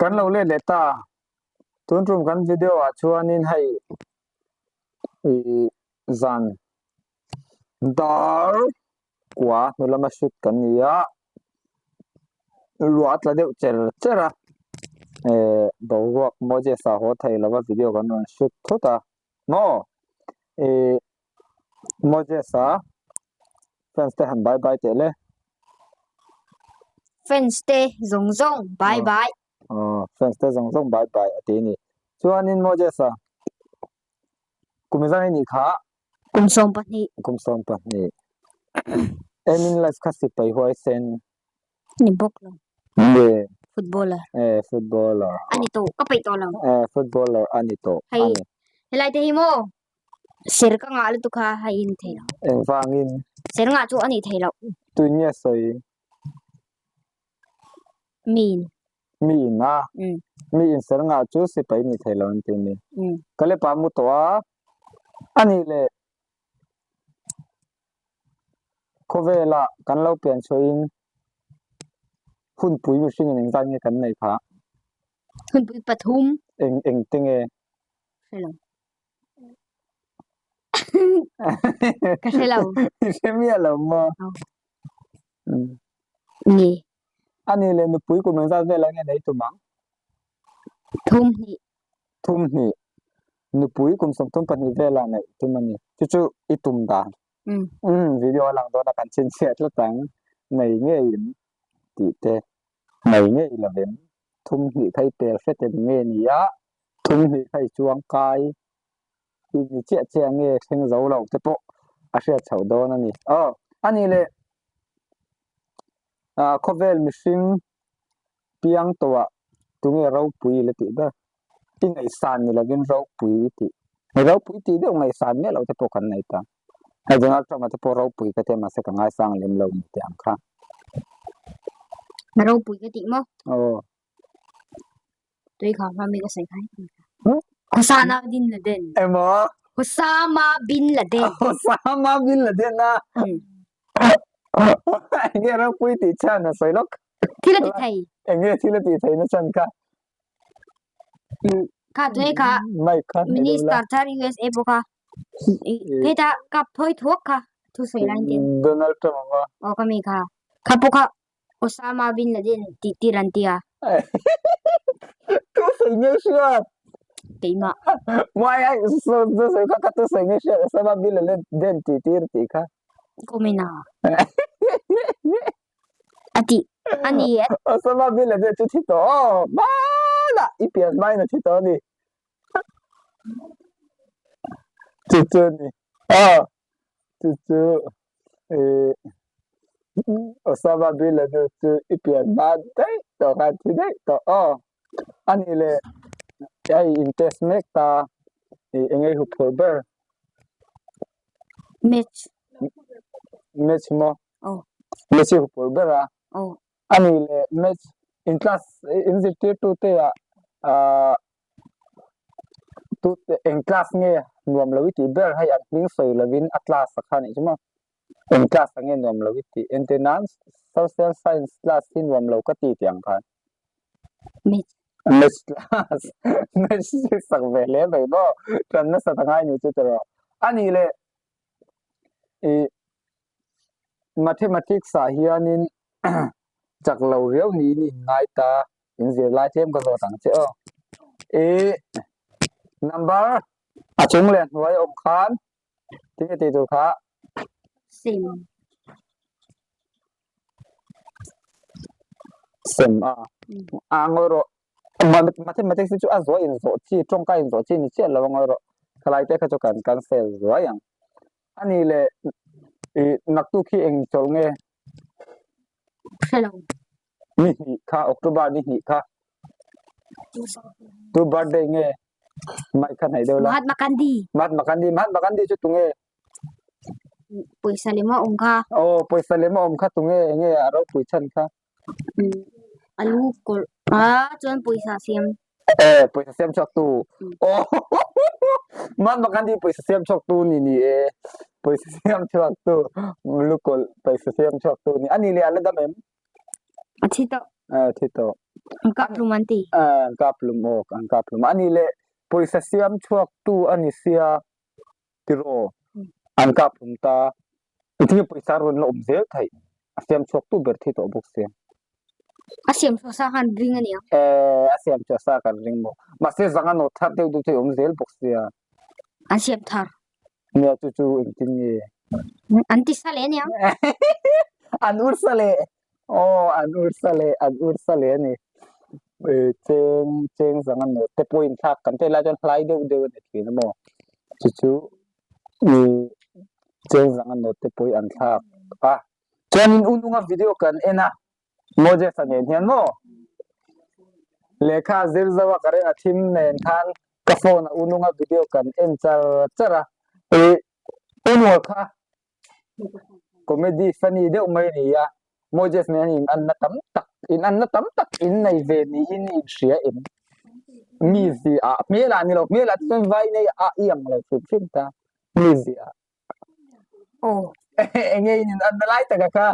Kan lo let leh ta. Tun tum kan video ah chuanin hei ih zan dar kua hnu lama shoot kan ni a ruah a tla deuh cher cher a eh boruak Moses a haw thei lova video kan rawn shoot thut a maw ih Moses a fans te han bye bye teh le. Fans te zawng zawng bye bye. Aw fans te zawng zawng bye bye a ti a ni. Chuanin Moses a kum zan i nih kha. Kum 12. Kum 12. Emin life kha sipai huaisen. Ni bawk lo. Nge. Footballer. Eh footballer. A ni tawh ka peih tawh lo. Eh footballer a ni tawh. Hei helai te hi maw Ser ka ngah lutuk kha hei in thei lo. Engvangin? Ser ngah chu a nih thei loh. Tui nge sawi? Miin. Miin a? Miin ser ngah chu sipai nih thei lo an ti mi. Ka lepa mu tawh a, a nih leh khawvela kan lo pian chhuahin hunpui mihringin engzat nge kan neih phah? Hunpui pathum. Eng eng te nge? Hre lo. Ka hre lo. I hre miah lo maw? Nge. A nih leh nupui kum engzat vel ah nge nei tum ang? 32. 32. Nupui kum 32 vel ah neih tum a ni. Chu chu i tum dan. Umm video a lang dawn a kan chhinchhiah tlat ang. Nei ngeiin tih te. Nei ngei lovin 32 kha i pel hret em nge ni a, 32 kha i chuang kai i ni chiah chiah nge thleng zo lo te pawh a hriat chhoh dawn a ni. Aw a nih leh ah khawvel mihring piang tawhah tunge ropui la tih ber? I ngaihsan ni lovin ropui i tih. Ropui tih deuh ngaihsan miah loh te pawh kan nei ta. Hei Donald Trump-a te pawh ropui ka ti a mahse ka ngaisang lem lo ni teh ang kha. Ropui ka tih maw? Aw. Tui kha hma mi ka sawi kha. Osama bin Laden. Emaw? Osama bin Laden. Osama bin Laden a. Enge ropui tih chhan a sawi lawk. Thil a ti thei. Enge thil a ti thei na chhan kha. Kha tui kha. Mic kha. Minister thar USA pawh kha. Heta kap thawi thuak kha thu sawi lai ten. Donald Trump anga. Aw ka mi kha. Kha pawh kha Osama bin Laden tih tir an ti a. Tu sawi nge hriat? Keimah. Why ai so tu sawi kha kha tu sawi nge hriat Osama bin Laden tih tir tih kha. Kumina. A tih a ni. Osama bin Laden chu thi tawh aw. Hmanah i pian hmain a thi tawh a ni. Chu chu a ni. Aw chu chu ih Osama bin Laden chu i pian hma daih tawh khan thi daih tawh aw. A nih leh hei in test mek ta ih eng nge i huphurh ber? Match. Match maw? Aw. Match i huphurh ber a? Aw. A nih leh match in class in zirtirtute ah ah tute eng class nge nuam lo i tih ber hei an hming sawi lovin a class a kha anih chu maw eng class ah nge nuam lo i tih entir nan social science class hi nuam lo ka ti tih ang khan Match. Match class match hi sak ve hle mai maw tan nasa ta ngai ni chu tiraw a nih leh ih mathematics ah hianin chak lo riau niin i inngai ta in zir lai tlem ka zawt ang che aw ih number a chung leh hnuai awm khan tinge tih tur kha Sem. Sem a a ngawi rawh mathematics hi chu a zuai inzawh chi tawngka inzawh chi ni chiah lo a ngawi rawh thalai te kha chu kan cancel zuai ang a nih leh ih naktuk hi eng chawlh nge Hre lo. Ni hnih kha October ni hnih kha tu birthday nge mai kha hnaih deuh la. Mahatma Gandhi. Mahatma Gandhi Mahatma Gandhi chu tunge? Pawisa lem a awm kha. Aw pawisa lem a awm kha tunge enge a ropui chhan kha? A lu kawrh a chuan pawisa siam. Eh pawisa siam chhuak tu. Aw Mahatma Gandhi pawisa siam chhuak tu ni ni e. Pawisa siam chhuak tu lu kawlh pawisa siam chhuak tu ni. Ani leh a la dam em? A thi tawh. Eh, thi tawh. An kap hlum an ti. Eh, an kap hlum aw, an kap hlum. Ani leh pawisa siam chhuak tu a ni sia tiraw an kap hlum ta. Engtin nge pawisa rawn la awm zel theih? A siam chhuak tu ber thi tawh bawk sia. A siam chhuah sa khan ring a niang. Eh, a siam chhuah sa kan ring maw. Mahse zanga nawt thar deuh deuh chu a awm zel bawk sia. An siam thar. Nia chu chu engtin nge? An ti sa leh a niang. An ur sa leh. Aw an ur sa leh an ur sa leh a ni. Eh cheng cheng zanga nawt te pawh inthlak kan teh lai chuan hlai deuh deuh a ni thin a maw. Chu chu ih cheng zanga nawt te pawh hi an thlak a. Chuanin u nunga video kan en a Moses-a nen hian maw lehkha zir zo a ka ring a thim nen khan ka phone a u nunga video kan en char char a ih u nunga kha comedy funny deuh mai a ni a Moses nen in anna tam tak in anna tam tak in nei ve niin i inhria em mizia ah hmelah ni lo hmelah chuan vai nei a i ang lo hrim hrim ta mizia Aw. Enge in in anna lai taka kha.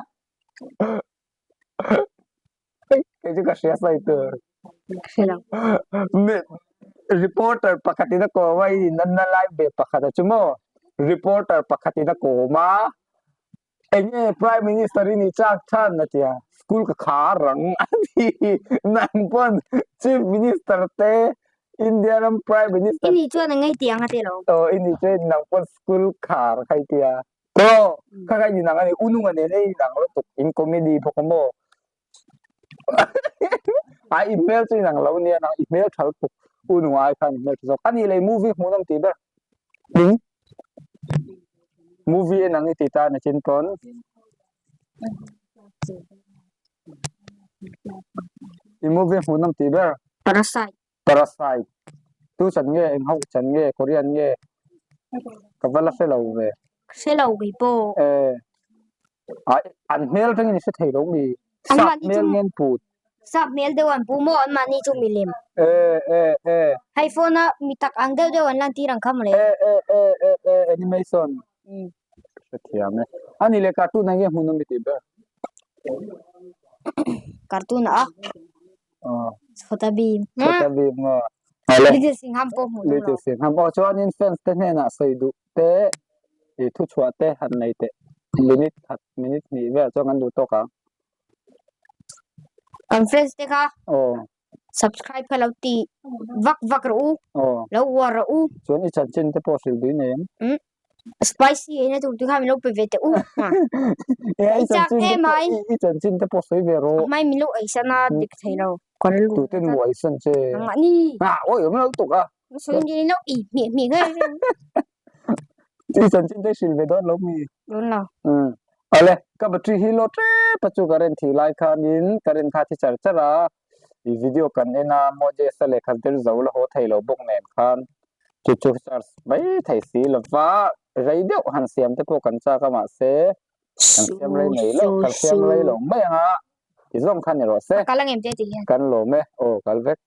Kei chu ka hria sawi tur. Ka hre lo. Reporter pakhat in a kawm a, in anna lai ve pakhat a chu maw? Reporter pakhat in a kawm a, enge Prime Minister i nih chak chhan a tia, school ka khar ang a ti. Nang pawn Chief Minister te India ram Prime Minister I nih chuan a ngei tiang a ti lo. Aw i nih chuan nang pawn school khar kha i tia. Aw kha kha i nang a ni unung a nen a i nang lutuk in comedy bawk a maw. Ai i hmel chu i nang lo nia nang i hmel tha lutuk unung ai khan i hmel tha zawk. A nih leh movie hmuhnawm tih ber. Ning movie en ang i ti ta ni chin pawn. I movie hmuhnawm tih ber. Parasite. Parasite tu chan nge eng ho chan nge Korean nge ka va la hre lo ve. Hre lo kei pawh. Eh ai an hmel tangin i hre thei lo mi sap hmel ngen put. Sap hmel deuh an pu maw an mahni chu milem. Eh eh eh. Hei phone a mi tak ang deuh deuh an lan tir ang kha mawle. Eh eh eh eh eh animation. Hrethiam e. Ani leh cartoon ah nge hmuhnawm i tih ber? Cartoon ah. Chhota Bheem. Chhota Bheem nga. Little Singham pawh hmuhnawm lo. Little Singham. Aw chuanin fans te hnenah sawi duh te i thuchhuah te han nei teh. Minute khat minute hnih vel chuan kan duh tawk ang. Kan fans te kha. Aw. Subscribe kha lo ti vak vak rawh u. Aw. Lo uar rawh u. Chuan i chanchin te pawh hrilh dui nei em? Umm. Spicy eina tur te kha min lo pe ve teh u. I chak em ai. I chanchin te pawh sawi ve rawh. A hmai min lo eisan a dik thei lo. Ka rilru. Tute in maw eisan che. Nangmah ni. Ah awi awm lo tuk a. Sawi ni lo ei hmiah hmiah ngai reng. I chanchin te hrilh ve dawn lo mi. Dawn lo. Umm. Awle ka battery hi load tep a chu current thih lai khanin current kha a thi char char a. I video kan en a Moses a lehkha zir zo la haw thei lo bawk nen khan chu chu charge mai thei si lova rei deuh han siam te pawh kan chak a mahse kan siam rei mai lo kan siam rei lo mai ang a ti zawng kha ni rawh se Kal ang em te ti hian kan lawm e aw kal vek.